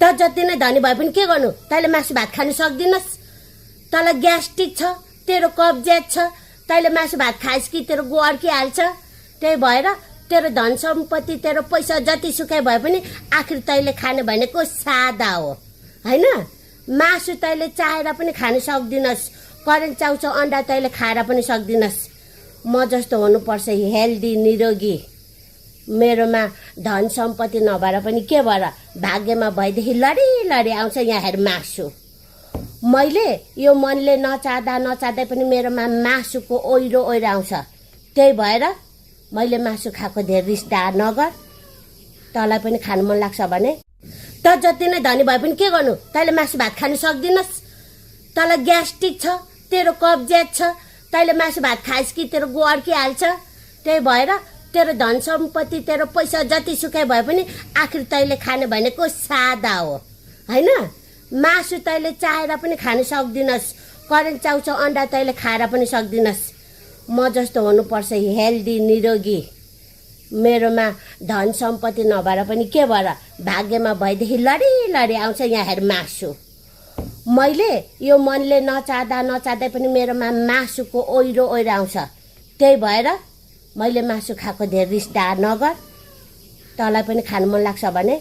त जति नै धनी भए पनि के गर्नु, तैँले मासु भात खानु सक्दिनस्। तँलाई ग्यास्ट्रिक छ, तेरो कब्जियत छ, तैँले मासु भात खाइस् कि तेरो गो अड्किहाल्छ। त्यही भएर तेरो धन सम्पत्ति, तेरो पैसा जति सुकै भए पनि आखिर तैँले खाने भनेको सादा हो, होइन? मासु तैँले चाहेर पनि खानु सक्दिनस्, करेन्ट चाउचाउ अन्डा तैँले खाएर पनि सक्दिनस्। म जस्तो हुनुपर्छ हेल्दी निरोगी। मेरोमा धन सम्पत्ति नभएर पनि के भएर भाग्यमा भएदेखि लडी आउँछ यहाँ हेर मासु। मैले यो मनले नचाहँदै पनि मेरोमा मासुको ओइरो आउँछ। त्यही भएर मैले मासु खाएको धेरै रिस डाह नगर। तँलाई पनि खानु मन लाग्छ भने त जति नै धनी भए पनि के गर्नु, तैँले मासु भात खानु सक्दिनस्। तँलाई ग्यास्ट्रिक छ, तेरो कब्जियत छ, तैँले मासु भात खाइस् कि तेरो गो अड्किहाल्छ। त्यही भएर तेरो धन सम्पत्ति, तेरो पैसा जति सुकै भए पनि आखिर तैँले खाने भनेको सादा हो, होइन? मासु तैँले चाहेर पनि खानु सक्दिनस्, करेन्ट चाउचाउ अन्डा तैँले खाएर पनि सक्दिनस्। म जस्तो हुनुपर्छ हेल्दी निरोगी। मेरोमा धन सम्पत्ति नभएर पनि के भएर भाग्यमा भएदेखि लडी आउँछ यहाँ हेर मासु। मैले यो मनले नचाहँदै पनि मेरोमा मासुको ओइरो आउँछ। त्यही भएर मैले मासु खाएको धेरै रिस डाह नगर। तँलाई पनि खानु मन लाग्छ भने